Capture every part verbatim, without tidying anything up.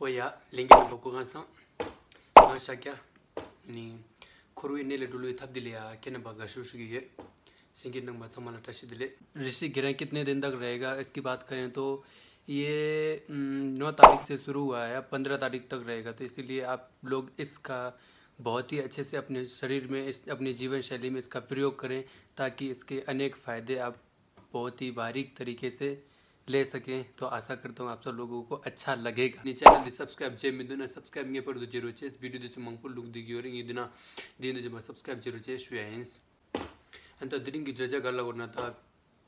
ཨོ་ཡ། ལྷན་རྒྱས་རྣམ་པ་སྐུ་ཁམས་བཟང་། ང་ཤཱཀྱ་ནི། འཁོར་བའི་གནས་ལས་སྒྲོལ་བའི་ཐབས་འདི་ལ་ཡ་ཁྱེད་རྣམ་པ་དགའ་བསུ་ཞུ་གི་ཡོད། གསན་མཁན་རྣམ་པ་ཚང་མ་ལ་བཀྲ་ཤིས་བདེ་ལེགས། ऋषि गिरें कितने दिन तक रहेगा, इसकी बात करें तो ये, हम्म, नौ तारीख से शुरू हुआ है, अब पन्द्रह तारीख तक रहेगा। तो इसीलिए आप लोग इसका बहुत ही अच्छे से अपने शरीर में, इस, अपनी जीवन शैली में इसका प्रयोग करें, ताकि इसके अनेक फ़ायदे आप बहुत ही बारीक तरीके से ले सकें। तो आशा करता हूँ आप सब लोगों को अच्छा लगेगा। ནི་ཆེ་ནལ་འདི་སབ་སི་ཀ་རེབ་བྱས་མི་འདུག་ན་སབ་སི་ཀ་རེབ་ངེས་པར་དུ་བྱེད་རོགས་བྱེད། བི་ཌིའོ་འདི་ཚོ་མང་པོ་བླུགས་བསྡད་ཀྱི་ཡོད་རེད། ངས་འདི་ན་འདི་ནི་ཅན་པ་སབ་སི་ཀ་རེབ་བྱེད་རོགས་བྱེད་ཞུ་ཡ་ཡིན། ཨ་ནི་ད་དེ་རིང་གི་བརྗོད་བྱ་ག་ལ་བར་ན་ད་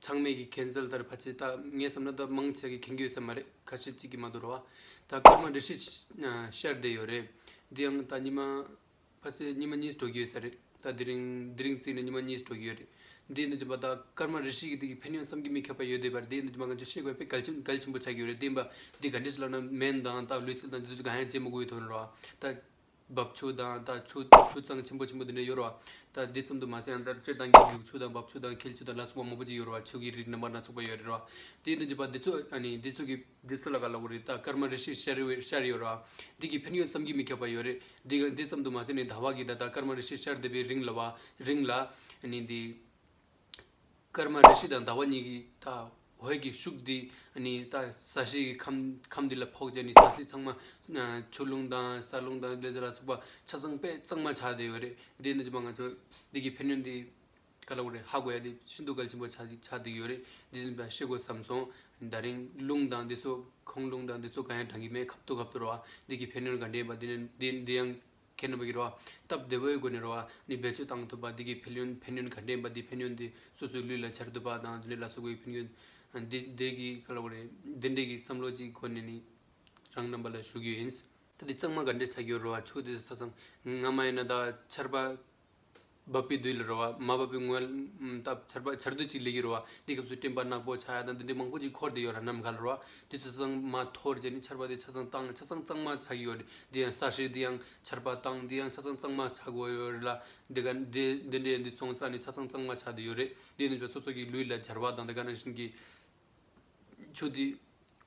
ཚང་མས་ཀྱི་མཁྱེན་གསལ་ལྟར། ཕལ་ཆེར་ད་ངས་བསམ་ན་ད་མང་ཆེ་གི་མཁྱེན་གྱི་ཡོད་ས་མ་རེད། ཁ་ཤས་ཅིག་གིས་མ་གཏོགས་རེད་བ། ད་ཀརྨ་རི་ཤི་ཤར་བསྡད་ཡོད་རེད། འདི་ཡང་ད་ཉི་མ་ཕལ་ཆེར་ཉི་མ་གཉིས་འགྲོ་གི་ཡོད་ས་རེད། ད་དེ་རིང་དེ་རིང་བརྩིས་ནས་ཉི་མ་གཉིས་འགྲོ་གི་ཡོད་རེད། འདི་ནི་ཅན་པ་ད་ཀརྨ་རི་ཤི་གི་དེ་གི་ཕན་ཡོན་བསམ་གྱིས་མི་ཁྱབ་པ་ཡོད་བསྡད་པ་རེད། འདི་ནི་ཅན་པ་ང་ཚོ་ཤེས་དགོས་པའི་གལ་ཆེན་གལ་ཆེན་པོ་ཆགས་ཀྱི་ཡོད་རེད། འདི་ཡིན་པ་འདི་ག་འདྲས་ལབ་ན་སྨན་དང་ད་ལུས་རྩལ་དང་འདི་ཚོ་གང་ཡང་བྱེད་མི་དགོས་ཡོད་དོན་རེད་བ། ད་འབབ་ཆུ་དང་ད་ཆུ་ཆུ་གཙང་ཆེན་པོ་ཆེན་པོ་འདི་འདྲ་ཡོད་རེད་བ། ད་འདི་ཙམ་དུ་མ་ཟད་ཡང་ད་སྤྱིར་བཏང་གི་རྒྱུག་ཆུ་དང་འབབ་ཆུ་དང་འཁྱིལ་ཆུ་དང་ལ་སོགས་པ་མང་པོ་ཅིག་ཡོད་རེད་བ། ཆུ་གི་རིགས་རྣམ་པ་སྣ་ཚོགས་པ་ཡོད་རེད་བ། དེ་ཡིན་དུས་ཅན་པ་འདི་ཚོ་ཨ་ནི་འདི་ཚོ་གི་འདི་ཚོ་ལ་ག་ལབ་དགོས་རེད། ད་ཀརྨ་རི་ཤི་ཤར་ཡོད་ཤར་ཡོད་རེད་བ། འདི་གི་ཕན་ཡོན་བསམ་གྱིས་མི་ཁྱབ་པ་ཡོད་རེད། འདི་ག་འདི་ཙམ་དུ་མ་ཟད་ནི་ཟླ་བ་གི་ད་ད་ཀརྨ་རི་ཤི་ཤར་བསྡད་པའི་རིང་ལ་བ་རིང་ལ་ཨ་ནི་འདི་ཀརྨ་རི་ཤི་དང་ཟླ་བ་གཉིས་ཀྱི་ད་འོད་ཀྱི་ཤུགས་འདི་ཨ་ནི་ད་ས་གཞི་གི་ཁམས་ཁམས་འདི་ལ་ཕོག་བྱས་ནི་ས་གཞི་ཚང་མ་ཆུ་ཀླུང་དང་ས་ཀླུང་དང་དེ་ཚོ་ལ་སོགས་པ་ཆ་ཚང་དཔེ་གཙང་མ་ཆགས་བསྡད་ཡོད་རེད། འདི་ནི་ཅན་པ་ང་ཚོ་འདི་གི་ཕན་ཡོན་འདི་ག་ལབ་དགོས་རེད། ཧ་གོ་ཡ་དེ་ཤིན་ཏུ་གལ་ཆེན་པོ་ཆགས་ཆགས་བསྡད་ཡོད་རེད། འདི་ནི་ཤེས་དགོས་བསམ་སོང་། ད་རིང་རླུང་དང་འདི་ཚོ་ཁོང་རླུང་དང་འདི་ཚོ་གང་ཡང་དྲང་གི་མེད། ཁབ་ཏུ་ཁབ་ཏུ་རེད་བ། འདི་གི་ཕན་ཡོན་ག་འདྲས་ཡིན་པ་འདི་ནི་འདི་འདི་ཡང་ཁྱེད་རྣམ་པ་གི་རེད་བ། སྟབས་བདེ་བོའི་སྒོ་ནས་རེད་བ། ནི་བེད་སྤྱོད་བཏང་ཐུབ་པ། འདི་གི་ཕན་ཡོན་ཕན་ཡོན་ག་འདྲས་ཡིན་པ། འདི་ཕན་ཡོན་འདི་སོ་སོའི་ལུས་ལ་འཆར་ཐུབ་པ་དང་འདི་འདྲས་ལ་སོགས་པའི་ཕན་ཡོན་འདི་འདི་གི་ག་ལབ་དགོས་རེད། འདི་འདྲས་ཀྱི་བསམ་བློ་ཅིག་སྒོ་ནས་ནི་རང་རྣམ་པ་ལ་ཞུ་རྒྱུ་ཡིན། ད་འདི་གཙང་མ་ག་འདྲས་ཆགས་ཀྱི་ཡོད་རེད་བ། ཆུ་དེ་ས་ཚང་སྔ་མ་ཡིན་ན་ད་ཆར་པ་འབབ་པའི་དུས་ལ་རེད་བ། མ་འབབ་པའི་སྔོན་ད་ཆར་པ་ཆར་དུས་གཅིག་སླེབས་ཀྱི་རེད་བ། འདི་སྐབས་སུ་སྤྲིན་པ་ནག་པོ་ཆགས་ཡ་དང་འདི་འདྲའི་མང་པོ་ཅིག་འཁོར་བསྡད་ཡོད་ར། ནམ་མཁའ་ལ་རེད་བ། འདི་ཚོ་ཚང་མ་འཐོར་བྱས་ནས་ཆར་པ་དེ་ཆ་ཚང་བཏང་ཆ་ཚང་གཙང་མ་ཆགས་ཀྱི་ཡོད་རེད། འདི་ཡང་ས་གཞི་འདི་ཡང་ཆར་པ་བཏང་འདི་ཡང་ཆ་ཚང་གཙང་མ་ཆགས་དགོས་ཡོད་རེད་ལ། འདི་ག་འདི་འདི་འདྲའི་འདི་སོང་ཙང་ནི་ཆ་ཚང་གཙང་མ་ཆགས་བསྡད་ཡོད་རེད། འདི་ནི་སོ་སོ་གི་ལུས་ལ་སྦྱར་བ་དང་དེ་ག་ནང་བཞིན་གྱི་ཆུ་འདི་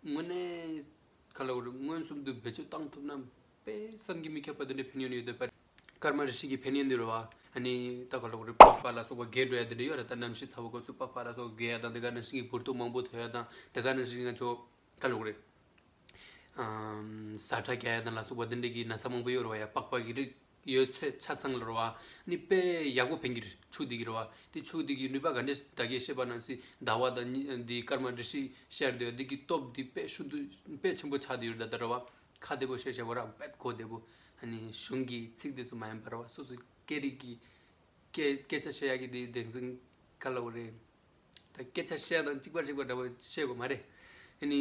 དངོས་གནས་ག་ལབ་དགོས་རེད། མངོན་སུམ་དུ་བེད་སྤྱོད་བཏང་ཐུབ་ན་དཔེ་བསམ་གྱིས་མི་ཁྱབ་པ་དེ་འདྲའི་ཕན་ཡོན་ཡོད་བསྡད་པ་རེད། ཀརྨ་རི་ཤི་གི་ཕན་ཡོན་འདི་རེད་བ། ཨ་ནི་ད་ག་ལབ་དགོས་རེད། པགས་པ་ལ་སོགས་པ་རྒས་འགྲོ་ཡ་དེ་འདྲ་ཡོད་རེད། ད་གནམ་གཤིས་ཚ་བོ་སྐབས་སུ་པགས་པ་ལ་སོགས་རྒས་ཡ་དང་དེ་ག་ནང་བཞིན་གྱི་འབུར་ཏོག་མང་པོ་ཐོན་ཡ་དང་དེ་ག་ནང་བཞིན་ང་ཚོ་ག་ལབ་དགོས་རེད། ཨམ། ཟ་ཁྲག་རྒྱག་ཡ་དང་ལ་སོགས་པ་འདི་འདྲ་གི་ན་ཚ་མང་པོ་ཡོད་རེད་བ། ཡ་པགས་པ་གི་རིགས་ཡོད་ཚད་ཆ་ཚང་ལ་རེད་བ། ནི་དཔེ་ཡག་པོ་ཕན་གྱི་རེད། ཆུ་འདི་གི་རེད་བ། དེ་ཆུ་འདི་གི་ནུས་པ་ག་འདྲས་ད་གིན་བཤད་པ་ནང་བཞིན་ཟླ་བ་དང་ཉི་འདི་སྐར་མ་འདྲ་ཞིག་ཤར་དུས་འདི་གི་སྟོབས་འདི་དཔེ་ཤུགས་འདུ་དཔེ་ཆེན་པོ་ཆགས་བསྡད་ཡོད་རེད། ད་ལྟ་རེད་བ། ཁ་བདེ་པོ་བཤད་བཤད་པ་ར་དཔེ་གོ་བདེ་པོ། ཨ་ནི་གཞུང་གི་ཚིག་དེ་ཚོ་མ་ཡིན་པ་རེད་བ། སོ་སོ་སྐད་རིགས་ཀྱི་སྐད་སྐད་ཆ་བཤད་ཡག་གི་དེ་དེང་སང་ག་ལབ་དགོས་རེད། ད་སྐད་ཆ་བཤད་སྟངས་གཅིག་པ་གཅིག་པ་འདྲ་པོ་བཤད་དགོས་མ་རེད། ཨ་ནི།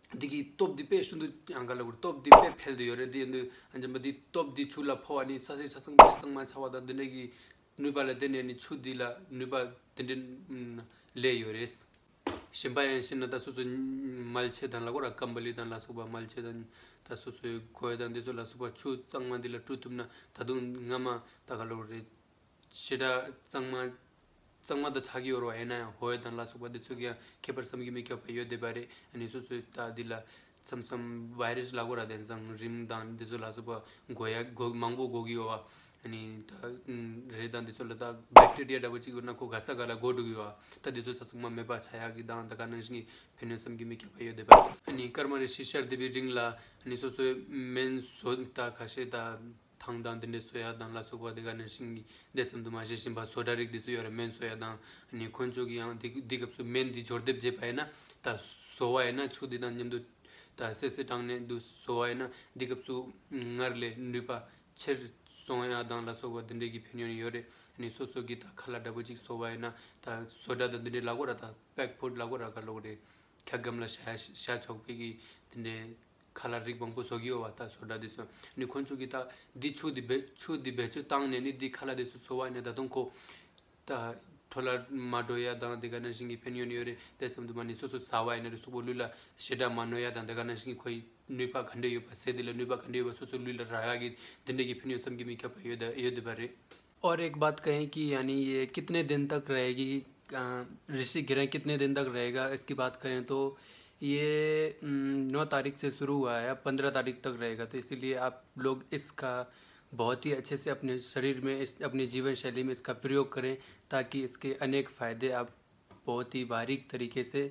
འདི་གི་སྟོབས་འདི་དཔེ་ཤུགས་འདུ་ཡང་ག་ལབ་དགོས། སྟོབས་འདི་དཔེ་འཕེལ་དུ་ཡོད་རེད། འདི་ཡིན་དུས་ཨ་འཇམ་པ་འདི་སྟོབས་འདི་ཆུ་ལ་ཕོ་བ་ནི་ས་སྲིད་ཆ་ཚང་དཔེ་གཙང་མ་ཆགས་པ་དང་འདི་འདྲ་གི་ནུས་པ་ལ་བརྟེན་ནས་ནི་ཆུ་འདི་ལ་ནུས་པ་འདི་འདྲ་ཨམ་སླེབས་ཡོད་རེད། གཞན་པ་ཡང་བཤད་ན་ད་སོ་སོ་མལ་ཆས་དང་ལ་གོ་ར་ཀམ་པ་ལི་དང་ལ་སོགས་པ་མལ་ཆས་དང་ད་སོ་སོའི་གོས་དང་འདི་ཚོ་ལ་སོགས་པ་ཆུ་གཙང་མ་འདི་ལ་བཀྲུ་ཐུབ་ན་ད་དུང་སྔ་མ་ད་ག་ལབ་དགོས་རེད། ཞེ་དྲག་གཙང་མ་གཙང་མ་དང་ཆགས་ཀྱི་ཡོད་རེད་བ། ཡིན་ན་ཡང་ཧོའི་དང་ལ་སོགས་པ་འདི་ཚོ་གི་ཡང་ཁྱད་པར་བསམ་གྱིས་མི་ཁྱབ་པ་ཡོད་བསྡད་པ་རེད། ཨ་ནི་སོ་སོའི་ད་འདི་ལ་མཚམས་མཚམས་བྷའི་རས་ལ་གོ་ར་དེང་སང་རིམས་དང་འདི་ཚོ་ལ་སོགས་པ་འགོ་ཡ་འགོ་མང་པོ་འགོ་གི་ཡོད་བ། ཨ་ནི་ད་རེད་དང་འདི་ཚོ་ལ་ད་བེག་ཏེ་རི་ཡ་འདྲ་པོ་ཅིག་ཡོད་ན་ཁོ་ག་ས་ག་ལ་འགོ་འགྲོ་གི་ཡོད་བ། ད་འདི་ཚོ་ཚ་ཚང་མ་མེད་པ་ཆགས་ཡག་གི་དང་ད་ག་ནང་བཞིན་གྱི་ཕན་ཡོན་བསམ་གྱིས་མི་ཁྱབ་པ་ཡོད་བསྡད་པ་རེད། ཨ་ནི་སྐར་མ་རེ་ཞིག་ཤར་བསྡད་པའི་རིང་ལ་ཨ་ནི་སོ་སོའི་སྨན་བཟོ་ད་ཁ་ཤས་ད། ཐང་དང་དེ་འདྲའི་བཟོ་ཡ་དང་ལ་སོགས་པ་དེ་ག་ནང་བཞིན་གྱི་དེ་ཙམ་དུ་མ་བྱས་བཞིན་པ་བཟོ་གྲྭ་རིགས་དེ་ཚོ་ཡོད་རེད། སྨན་བཟོ་ཡ་དང་ཨ་ནི་ཁོང་ཚོ་གི་ཡང་དེ་དེ་སྐབས་སུ་སྨན་འདི་སྦྱོར་སྡེབ་བྱས་པ་ཡིན་ན་ད་བཟོ་བ་ཡིན་ན་ཆུ་འདི་དང་མཉམ་དུ་ད་སད་སེ་དྲངས་ནས་འདུག་བཟོ་བ་ཡིན་ན་འདི་སྐབས་སུ་སྔར་ལས་ནུས་པ་ཆེར་སོང་ཡ་དང་ལ་སོགས་པ་དེ་འདྲའི་གི་ཕན་ཡོན་ཡོད་རེད། ཨ་ནི་སོ་སོ་གི་ད་ཁ་ལག་འདྲ་པོ་ཅིག་བཟོ་བ་ཡིན་ན་ད་བཟོ་གྲྭ་དང་དེ་འདྲའི་ལ་གོ་ར་ད་པེག་ཕུཌ་ལ་གོ་ར་ག་ལོག་རེད། ཁ་སྒམ་ལ་བཞག་བཞག་ཆོག་པའི་གི་དེ་འདྲའི་ཁ་ལག་རིགས་མང་པོ་བཟོ་གི་ཡོད་བ། ད་བཟོ་གྲྭ་དེ་ཚོ་ནི་ཁོང་ཚོ་གི་ད་འདི་ཆུ་འདི་བེད་ཆུ་འདི་བེད་སྤྱོད་བཏང་ནས་ནི་འདི་ཁ་ལག་དེ་ཚོ་བཟོ་བ་ནི་ད་དུང་ཁོ་ད་འཕྲོ་བརླག་མ་འགྲོ་ཡ་དང་དེ་ག་ནང་བཞིན་གྱི་ཕན་ཡོན་ཡོད་རེད། དེ་ཙམ་དུ་མ་ནི་སོ་སོ་ཟ་བ་ཡིན་ན་རེད། གཟུགས་པོ་ལུས་ལ་ཞེ་དྲག་མ་གནོད་ཡ་དང་དེ་ག་ནང་བཞིན་གྱི་ཁོའི་ནུས་པ་ག་འདྲ་ཡོད་པ་ཟས་དེ་ལ་ནུས་པ་ག་འདྲ་ཡོད་པ་སོ་སོ་ལུས་ལ་རག་ཡ་གི་དེ་འདྲ་གི་ཕན་ཡོན་བསམ་གྱིས་མི་ཁྱབ་པ་ཡོད་ད་ཡོད་བསྡད་པ་རེད། और एक बात कहें कि यानी ये कितने दिन तक रहेगी, अ, ऋषि गिरें कितने दिन तक रहेगा, इसकी बात करें तो ये नौ तारीख से शुरू हुआ है, पंद्रह तारीख तक रहेगा। तो इसीलिए आप लोग इसका बहुत ही अच्छे से अपने शरीर में, इस अपनी जीवन शैली में इसका प्रयोग करें, ताकि इसके अनेक फ़ायदे आप बहुत ही बारीक तरीके से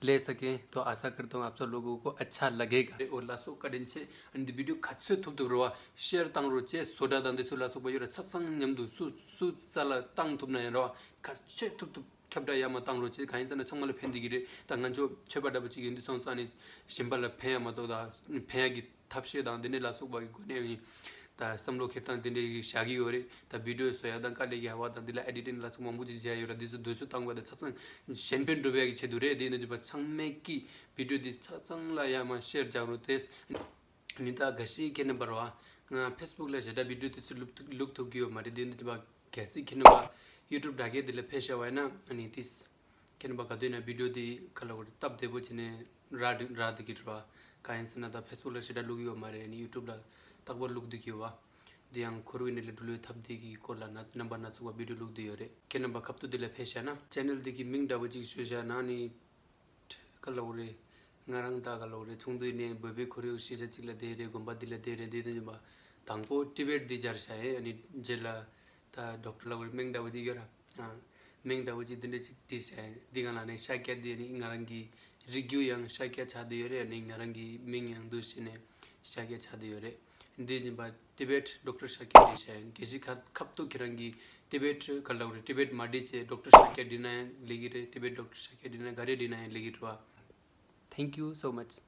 ले सकें। तो आशा करता हूँ आप सब लोगों को अच्छा लगेगा। और लासो कडेंचे अनि द भिडियो खत्से थुप थुप रवा शेयर ताङ रोचे सोडा दान्दे छु लासो बयो र छत्सङ न्यम दु सु सु चाला ताङ थुप न रवा खत्से थुप थुप ཁྱབ་བསྒྲགས་ཡར་མར་བཏང་རོགས་བྱེད། གང་ཡིན་ཟེར་ན་ཚང་མ་ལ་ཕན་བདེ་གི་རེད། ད་ང་ཚོ་ཆོས་པ་འདྲ་པོ་ཅིག་ཡིན་དུས་སོང་ཙང་ནི་གཞན་པ་ལ་ཕན་ཡ་མ་གཏོགས་ད་ཕན་ཡ་གི་ཐབས་ཤེས་དང་དེ་འདྲས་ལ་སོགས་པ་གི་སྒོ་ནས་ཡིན། ད་བསམ་བློ་འཁྱེར་སྟངས་དེ་འདྲས་ཀྱི་བཞག་གི་ཡོད་རེད། ད་བི་ཌིའོ་བཟོ་ཡ་དང་དཀའ་ལས་རྒྱག་པ་དང་དེ་ལ་ཨེ་ཌི་ཊིང་ལ་སོགས་མང་པོ་ཅིག་བྱས་ཡོད་ར། འདི་ཚོ་འདོད་ཚུལ་བཏང་དགོས། ད་ཆ་ཚང་གཞན་ཕན་སྒྲུབ་ཡ་གི་ཆེད་དུ་རེད། དེ་ཡིན་དུས་ཚང་མས་ཀྱི་བི་ཌིའོ་འདི་ཆ་ཚང་ལ་ཡར་མར་ཤེར་རྒྱག་རོགས་དེས། ནི་ད་ག་ཤི་ཁེ་ན་བར་བ་ང་ཕེ་སི་བུག་ལ་ཞེ་དྲག་བི་ཌིའོ་དེ་ཚོ་བླུག་ཐུབ་བླུག་ཐུབ་ཀྱི་ཡོད་མ་རེད། དེ་ཡིན་དུས་ཚང་མ་གལ་སྲིད་ཁྱེད་རྣམ་པ་ཡུ་ཊུབ་དྲ་རྒྱ་འདི་ལ་ཕེབས་ཤེས་པ་ཡིན་ན་ཨ་ནི་ཏིས་ཁྱེད་རྣམ་པ་ག་དུས་ཡིན་ན་བི་ཌིའོ་འདི་ག་ལ་བར་སྟབས་བདེ་པོ་བྱས་ནས་རག་རག་འདུག་གི་རེད་བ། གང་ཡིན་ཟེར་ན་ད་ཕེ་སི་བུག་ལ་ཞེ་དྲག་བླུག་གི་ཡོད་མ་རེད། ཨ་ནི་ཡུ་ཊུབ་ལ་རྟག་པར་བླུག་འདུག་གི་ཡོད་བ། འདི་ཡང་ཁོ་རང་ནས་ལས་འགྲོ་ལུས་ཐབས་འདི་གི་སྐོར་ལ་ན་རྣམ་པ་སྣ་ཚོགས་པ་བི་ཌིའོ་བླུག་འདུག་ཡོད་རེད། ཁྱེད་རྣམ་པ་ཁ་ཐུག་འདི་ལ་ཕེབས་ཤེས་ན་ཅེ་ནལ་འདི་གི་མིང་འདྲ་པོ་ཅིག་ཞུས་བཞག་ན་ནི། ག་ལ་བ་རེད། ང་རང་ད་ག་ལ་བ་རེད། ཚོགས་འདུ་ནས་བོད་པའི་ཁོར་ཡུག་ཤེས་བྱ་གཅིག་ལ་བསྡད་རེད། དགོན་པ་འདི་ལ་བསྡད་རེད། འདི་དོན་ཡིན་པ་དང་པོ་ཊི་བེཊ་འདི་སྦྱར་བྱ་ཡིན། ཨ་ནི་རྗེས་ལ་ད་ཌོག་ཊར་ལ་བ་རེད། མིང་འདྲ་བོ་གཅིག་ཡོད་ར། ཨ། མིང་འདྲ་བོ་གཅིག་འདི་འདྲ་གཅིག་བྲིས་བྱ་ཡིན། འདི་གང་ལ་ནས་ཤཱཀྱ་འདི་ནི་ང་རང་གི་རིགས་རྒྱུད་ཡང་ཤཱཀྱ་ཆགས་བསྡད་ཡོད་རེད། ཨ་ནི་ང་རང་གི་མིང་ཡང་འདུག་བྱས་ནས་ཤཱཀྱ་ཆགས་བསྡད་ཡོད་རེད། འདི་ཡིན་པ་ཊི་བེཊ་ཌོག་ཊར་ཤཱཀྱ་འདི་བྱ་ཡིན། གལ་སྲིད་ཁ་ཁ་ཐུག་ཁྱེད་རང་གི་ཊི་བེཊ་ག་ལ་བ་རེད། ཊི་བེཊ་མ་བྲིས་བྱས་ཌོག་ཊར་ཤཱཀྱ་བྲིས་ན་ཡང་ལེགས་ཀྱི་རེད། ཊི་བེཊ་ཌོག་ཊར་ཤཱཀྱ་བྲིས་ན་ག་རེ་བྲིས་ན་ཡང་ལེགས་ཀྱི་རེད་བ། Thank you so much.